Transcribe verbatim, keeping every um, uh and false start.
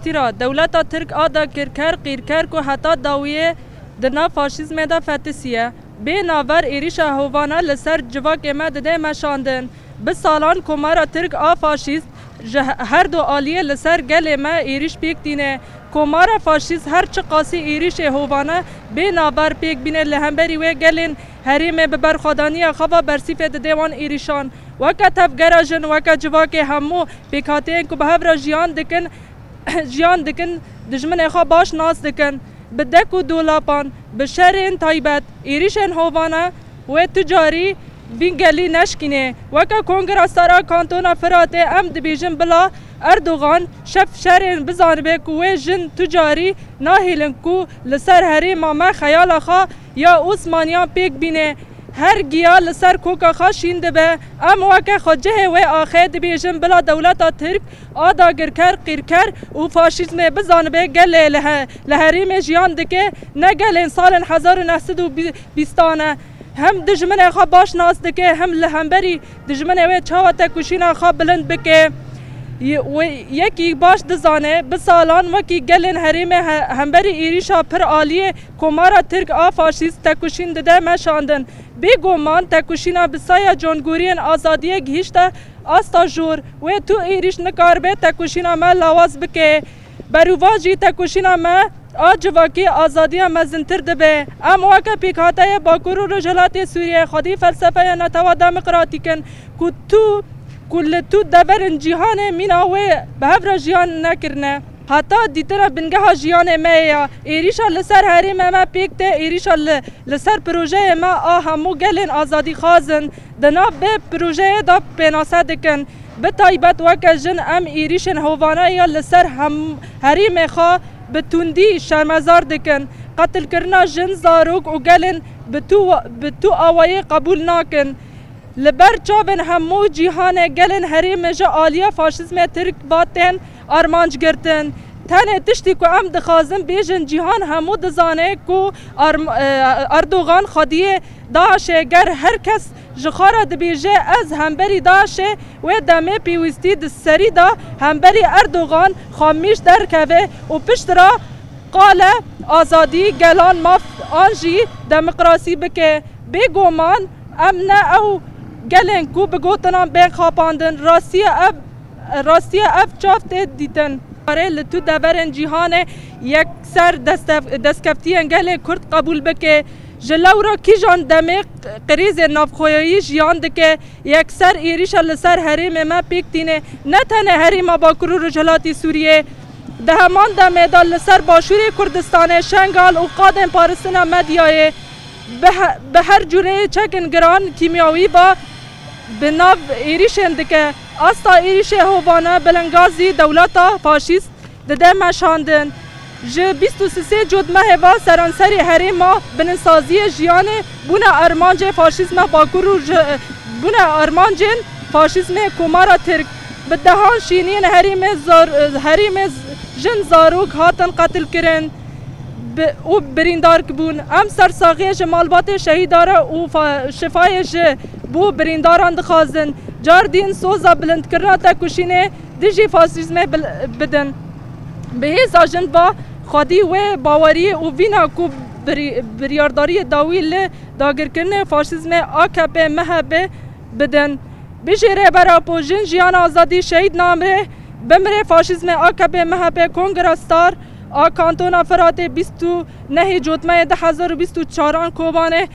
Tira, dewleta Tirk a dagirker, qîrker ku heta dawiyê di nav faşîzmê de fetisiye, bê navber êrîşa hovana li ser civakê me dide meşandin. Bi salan Komara Tirk a faşîst ji he-, her du aliyê li ser gelê me êrîş pêk tîne. Komara faşîst her çiqasî êrîşê hovane bê navber pêk bîne, li hemberî wê gelên herêmê bi berxwedaniya xwe ve bersîfê dide wan êrîşan. Weke tevgera jin, weke civakê hemû pêkhateyên ku bi hev re jiyan dikin, jiyan dikin, dijminê xwe baş nas dikin. Bi dek û dolapan, bi şerên taybet, êrîşên hovane wê tu carî vî gelî neşkînê. Weke Kongra Sara Kantona Firatê em dibêjin bila Erdogan şef şerên bizanibe ku wê jin tu carî nahêlin ku li ser herêma me xeyala xwe ya Osmaniyan pêk bîne. Her giya li ser koka xwe şîn dibe. Em weke xwe cihê wê axê dibêjin bila dewleta Tirk a dagirker, qîrker û faşîzmê bizanibe gelê li he-, li herêmê jiyan dike, ne gelên salên hezar û neh sed û bîstan e. Hem dijminê xwe baş nas dike, hem li hemberî dijminê wê çawa tekoşîna xwe bilind bike. Ye-, wê yekî baş dizane, bi salan wekî gelên herêmê he-, hemberî êrîşa pir aliyê Komara Tirk a faşîst tekoşîn dide meşandin. Bêguman tekoşîna bi saya cangoriyên azadiyê gihîşte asta jor. Wê tu êrîş nikaribe tekoşîna me lawaz bike. Berûva jî tekoşîna me a civakî azadiya mezintir dibe. Em weke pêkhateyê Bakur û Rojhilatê Sûriyê xwedî felsefeya netewa demokratîk in ku tu, ku li tu deverên cîhanê mîna wê bi hev re jiyan nekirine. Heta dîtina bingeha jiyanê me ye ya. Êrîşa li ser herêmê me pêk tê, êrîşa li, li ser projeyê me a hemû gelên azadîxwaz in di nav vê projeyê de pênase dikin. Bi taybet weke jin em êrîşên hovane ya li ser hem-, herêmê xwe bi tundî şermezar dikin. Qetilkirina jin, zarok û gelên bi tu, bi tu awayî qebûl nakin. Li ber çavên hemû cîhanê gelên herêmê ji aliya faşîzmê Tirk ve tên armanc girtin. Tenê tiştî ku em dixwazin bêjin, cîhan hemû dizane ku Arm-, e, Erdogan xwediyê DAIŞê. Ger her kes ji xwe re dibêje, ez hemberî DAIŞê, wê demê pêwîstî di serî de hemberî Erdogan xwemîş derkeve û piştre qale azadî, gelan maf an jî demokrasî bike. Bêguman em ne ew gelên ku bi gotinan bên xapandin. Rastiya ev, rastiya ev çav tê dîtin. Karê li tu deverên cîhanê yekser destev-, destkeftiyên gelê Kurd qebûl bike. Ji lewra kîjan demê qirêzên navxweyayî jiyan dike, yekser êrîşa li ser herêmê me pêk tîne, ne tenê herêma Bakur û Rojhilatî Sûriyê. Di heman demê de li ser Başûrê Kurdistanê, Şengal û qadên paristina medyayê bi he-, bi her cûreyê çekên giran kîmyawî ve bi nav êrîşên dike. Asta êrîşê hovane bilingazî dewleta faşîst dide meşandin. Ji bîst û sisê Cotmehê ve seranserî herêma bininsaziyê jiyanê bûne armancê faşîzma Bakur û ji, bûne armancên faşîzmê Komara Tirk. Bi dehan şîniyên herêmê zar-, herêmê jin, zarok hatin qetilkirin bi-, û birîndar bûn. Em sersaxiyê ji malbatê şehîda re û fa-, şifayê ji bo birîndaran dixwazin. Car din soza bilindkirina tekoşînê dijî faşîzmê bil-, bidin. Bi hêza jin va xwedî wê baweriyê û vîna ku birî-, biryardariyê dawî li dagirkirinê faşîzmê A K P M H P bidin. Bijî Rêber Apo, jin, jiyan, azadî, şehîd namre, bimre faşîzmê A K P M H P. Kongra Star a Kantona Firatê bîst û nehê Cotmeyê du hezar û bîst û çaran Kobanê